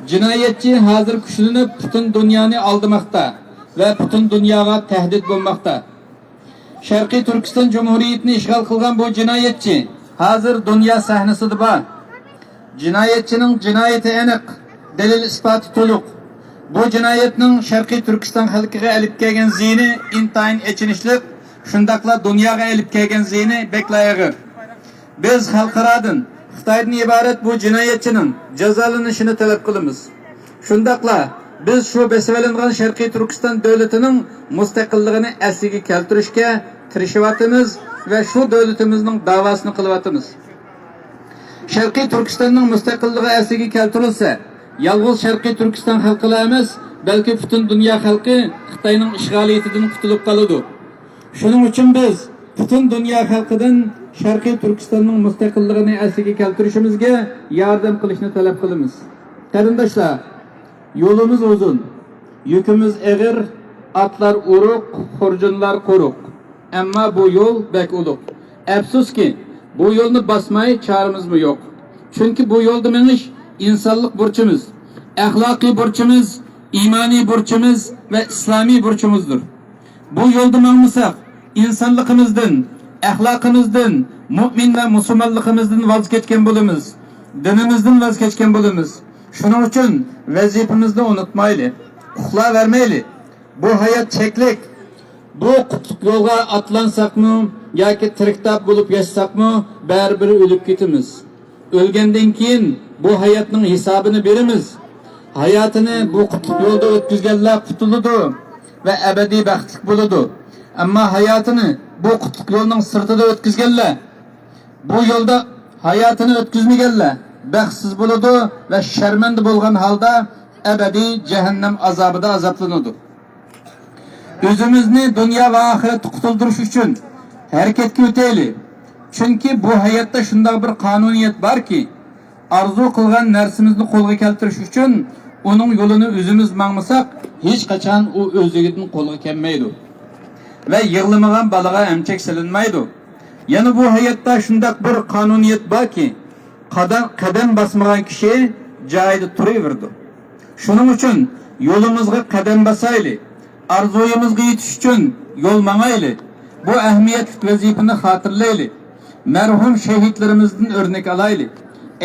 جىنايەتچى ھازىر كۈچلىنىپ پۈتۈن دۇنيانى ئالدىماقتا ۋە پۈتۈن دۇنياغا تەھدىت بولماقتا. شەرقىي تۈركىستان جۇمھۇرىيىتىنى ئىشغال قىلغان بۇ جىنايەتچى ھازىر دۇنيا سەھنىسىدە بار. جىنايەتچىنىڭ جىنايىتى ئېنىق، دەلىل-ئىسپاتى تولۇق. بۇ جىنايەتنىڭ شەرقىي تۈركىستان خەلقىگە ئېلىپ كەلگەن زىيىنى ئىنتايىن ئېچىنىشلىق، شۇنداقلا دۇنياغا ئېلىپ كەلگەن زىيىنى بەكلا ئېغىر. بىز خەلقئارادىن، خىتايدىن ئىبارەت بۇ جىنايەتچىنىڭ جازالىنىشىنى تەلەپ قىلىمىز. شۇنداقلا بىز شۇ بېسىۋېلىنغان شەرقىي تۈركىستان دۆلىتىنىڭ مۇستەقىللىقىنى ئەسلىگە كەلتۈرۈشكە تىرىشىۋاتىمىز ۋە شۇ دۆلىتىمىزنىڭ داۋاسىنى قىلىۋاتىمىز. شەرقىي تۈركىستاننىڭ مۇستەقىللىقى ئەسلىگە كەلتۈرۈلسە، يالغۇز شەرقىي تۈركىستان خەلقىلا ئەمەس، بەلكى پۈتۈن دۇنيا خەلقى خىتاينىڭ ئىشغالىيىتىدىن قۇتۇلۇپ قالىدۇ. شۇنىڭ ئۈچۈن بىز پۈتۈن دۇنيا خەلقىدىن شەرقىي تۈركىستاننىڭ مۇستەقىللىقىنى ئەسلىگە كەلتۈرۈشىمىزگە ياردەم قىلىشنى تەلەپ قىلىمىز. قېرىنداشلار، يولىمىز ئۇزۇن، يۈكىمىز ئېغىر، ئاتلار ئورۇق، خۇرجۇنلار قۇرۇق. ئەمما بۇ يول بەك ئۇلۇغ. ئەپسۇسكى، بۇ يولنى باسماي چارىمىزمۇ يوق. چۈنكى بۇ يولدا مېڭىش ئىنسانلىق بۇرچىمىز، ئەخلاقىي بۇرچىمىز، ئىمانىي بۇرچىمىز ۋە ئىسلامىي بۇرچىمىزدۇر. بۇ يولدا ماڭمىساق، ئىنسانلىقىمىزدىن، ئەخلاقىمىزدىن، مۇئمىن ۋە مۇسۇلمانلىقىمىزدىن ۋاز كەچكەن بولىمىز، دىنىمىزدىن ۋاز كەچكەن بولىمىز. شۇنىڭ ئۈچۈن ۋەزىپىمىزنى ئۇنتۇمايلى، ئۇخلاۋەرمەيلى. بۇ ھايات چەكلىك. بۇ قۇتلۇق يولغا ئاتلانساقمۇ ياكى تىرىكتاپ بولۇپ ياشىساقمۇ، بەرىبىر ئۆلۈپ كېتىمىز. ئۆلگەندىن كېيىن بۇ ھاياتنىڭ ھېسابىنى بېرىمىز. ھاياتىنى بۇ قۇتلۇق يولدا ئۆتكۈزگەنلەر قۇتۇلىدۇ ۋە ئەبەدىي بەختلىك بولىدۇ. ئەمما ھاياتىنى بۇ قۇتلۇق يولنىڭ سىرتىدا ئۆتكۈزگەنلەر، بۇ يولدا ھاياتىنى ئۆتكۈزمىگەنلەر بەختسىز بولىدۇ ۋە شەرمەندە بولغان ھالدا ئەبەدىي جەھەننەم ئازابىدا ئازابلىنىدۇ. ئۆزىمىزنى دۇنيا ۋە ئاخىرەتتە قۇتۇلدۇرۇش ئۈچۈن ھەرىكەتكە ئۆتەيلى. چۈنكى بۇ ھاياتتا شۇنداق بىر قانۇنىيەت باركى، ئارزۇ قىلغان نەرسىمىزنى قولغا كەلتۈرۈش ئۈچۈن ئۇنىڭ يولىنى ئۆزىمىز ماڭمىساق، ھېچقاچان ئۇ ئۆزلۈكىدىن قولغا كەلمەيدۇ ۋە يىغلىمىغان بالىغا ئەمچەك سېلىنمايدۇ. يەنە بۇ ھاياتتا شۇنداق بىر قانۇنىيەت باركى، قەدەم، قەدەم باسمىغان كىشى جايىدا تۇرۇۋېرىدۇ. شۇنىڭ ئۈچۈن يولىمىزغا قەدەم باسايلى، ئارزۇيىمىزغا يېتىش ئۈچۈن يول ماڭايلى، بۇ ئەھمىيەتلىك ۋەزىپىنى خاتىرىلەيلى، مەرھۇم شېھىتلىرىمىزدىن ئۆرنەك ئالايلى،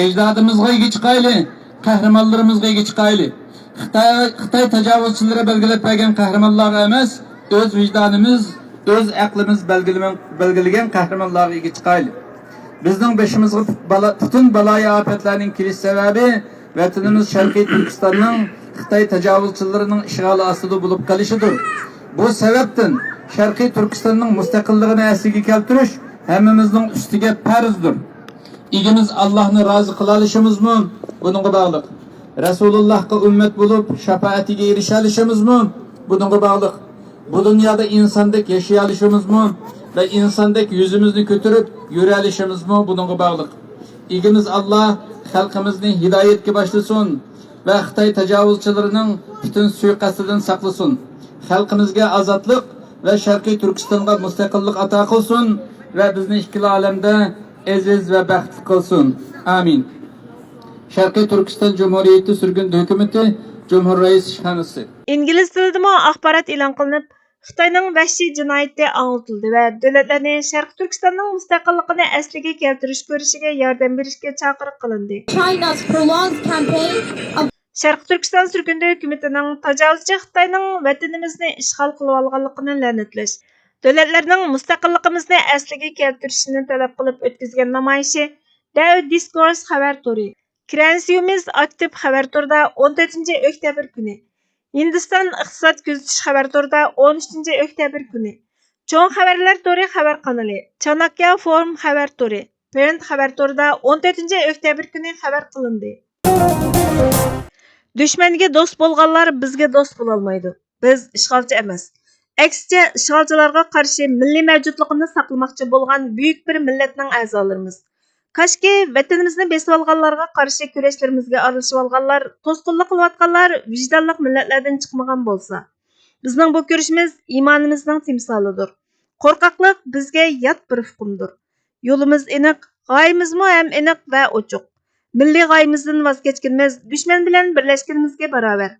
ئەجدادىمىزغا ئىگە چىقايلى، قەھرىمانلىرىمىزغا ئىگە چىقايلى. خىتاي، خىتاي تاجاۋۇزچىلىرى بەلگىلەپ بەرگەن قەھرىمانلارغا ئەمەس، ئۆز ۋىجدانىمىز، ئۆز ئەقلىمىز بەلگىلىمە-، بەلگىلىگەن قەھرىمانلارغا ئىگە چىقايلى. بىزنىڭ بېشىمىزغا پۇت-، بالا-، پۈتۈن بالايىئاپەتلەرنىڭ كېلىش سەۋەبى ۋەتىنىمىز شەرقىي تۈركىستاننىڭ خىتاي تاجاۋۇزچىلىرىنىڭ ئىشغالى ئاستىدا بولۇپ قېلىشىدۇر. بۇ سەۋەبتىن شەرقىي تۈركىستاننىڭ مۇستەقىللىقىنى ئەسلىگە كەلتۈرۈش ھەممىمىزنىڭ ئۈستىگە پەرزدۇر. ئىگىمىز ئاللاھنى رازى قىلالىشىمىزمۇ بۇنىڭغا باغلىق. رەسۇلۇللاھقا ئۈممەت بولۇپ، شاپائەتىگە ئېرىشەلىشىمىزمۇ بۇنىڭغا باغلىق. بۇ دۇنيادا ئىنساندەك ياشىيالىشىمىزمۇ ۋە ئىنساندەك يۈزىمىزنى كۆتۈرۈپ يۈرەلىشىمىزمۇ بۇنىڭغا باغلىق. ئىگىمىز ئاللا خەلقىمىزنى ھىدايەتكە باشلىسۇن ۋە خىتاي تاجاۋۇزچىلىرىنىڭ پۈتۈن سۇيىقەستىدىن ساقلىسۇن. خەلقىمىزگە ئازادلىق ۋە شەرقىي تۈركىستانغا مۇستەقىللىق ئاتا قىلسۇن ۋە بىزنى ئىككىلا ئالەمدە ئەزىز ۋە بەختلىك قىلسۇن. ئامىن. شەرقىي تۈركىستان جۇمھۇرىيىتى سۈرگۈندە ھۆكۈمىتى، جۇمھۇر رەئىس ئىشخانىسى. ئىنگلىز تىلىدىمۇ ئاخبارات ئېلان قىلىنىپ، خىتاينىڭ ۋەھشىي جىنايىتى ئاڭلىتىلدى ۋە دۆلەتلەرنى شەرقىي تۈركىستاننىڭ مۇستەقىللىقىنى ئەسلىگە كەلتۈرۈش كۈرىشىگە ياردەم بېرىشكە چاقىرىق قىلىندى. China's prolonged campaign of شەرقىي تۈركىستان سۈرگۈندە ھۆكۈمىتىنىڭ تاجاۋۇزچى خىتاينىڭ ۋەتىنىمىزنى ئىشغال قىلىۋالغانلىقىنى لەنەتلەش، دۆلەتلەرنىڭ مۇستەقىللىقىمىزنى ئەسلىگە كەلتۈرۈشىنى تەلەپ قىلىپ ئۆتكۈزگەن نامايىشى، دەۋ دىسكورس خەۋەر تورى، كرەنسيۇمىز ئاكتىپ خەۋەر تورىدا ئون تۆتىنچى ئۆكتەبىر كۈنى، ھىندىستان ئىقتىساد كۆزىتىش خەۋەر تورىدا ئون ئۈچىنچى ئۆكتەبىر كۈنى، چوڭ خەۋەرلەر تورى خەۋەر قانىلى، چاناكيا فورۇم خەۋەر تورى، پرېنت خەۋەر تورىدا ئون تۆتىنچى ئۆكتەبىر كۈنى خەۋەر قىلىندى. دۈشمەنگە دوست بولغانلار بىزگە دوست بولالمايدۇ. بىز ئىشغالچى ئەمەس. ئەكسىچە، ئىشغالچىلارغا قارشى مىللىي مەۋجۇتلۇقىنى ساقلىماقچى بولغان بۈيۈك بىر مىللەتنىڭ ئەزالىرىمىز. كاشكى، ۋەتىنىمىزنى بېسىۋالغانلارغا قارشى كۈرەشلىرىمىزگە ئارىلىشىۋالغانلار، توسقۇنلۇق قىلىۋاتقانلار ۋىجدانلىق مىللەتلەردىن چىقمىغان بولسا. بىزنىڭ بۇ كۈرىشىمىز ئىمانىمىزنىڭ تىمسالىدۇر. قورقاقلىق بىزگە يات بىر ئۇقۇمدۇر. يولىمىز ئېنىق، غايىمىزمۇ ھەم ئېنىق ۋە ئوچۇق. مىللىي غايىمىزدىن ۋاز كەچكىنىمىز دۈشمەن بىلەن بىرلەشكىنىمىزگە باراۋەر.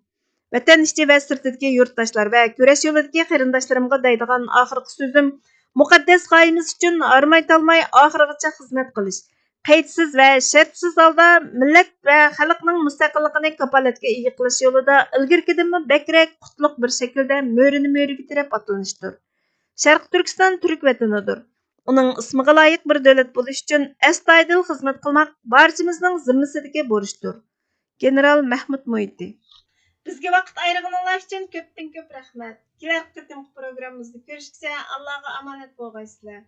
ۋەتەن ئىچى ۋە سىرتىدىكى يۇرتداشلار ۋە كۈرەش يولىدىكى قېرىنداشلىرىمغا دەيدىغان ئاخىرقى سۆزۈم، مۇقەددەس غايىمىز ئۈچۈن ھارماي-تالماي ئاخىرغىچە خىزمەت قىلىش، قەيتسىز ۋە شەرتسىز ھالدا مىللەت ۋە خەلقنىڭ مۇستەقىللىقىنى كاپالەتكە ئىگە قىلىش يولىدا ئىلگىرىكىدىنمۇ بەكرەك قۇتلۇق بىر شەكىلدە مۆرىنى مۆرىگە تىرەپ ئاتلىنىشتۇر. شەرقىي تۈركىستان تۈرك ۋەتىنىدۇر. ئۇنىڭ ئىسمىغا لايىق بىر دۆلەت بولۇش ئۈچۈن ئەستايىدىل خىزمەت قىلماق بارچىمىزنىڭ زىممىسىدىكى بۇرچتۇر. گېنېرال مەھمۇت مۇھىتى. بىزگە ۋاقىت ئايرىغىنىڭلار ئۈچۈن كۆپتىن كۆپ رەھمەت. كېلەر قېتىمقى پروگراممىمىزدا كۆرۈشكىچە ئاللاغا ئامانەت بولغايسىلەر.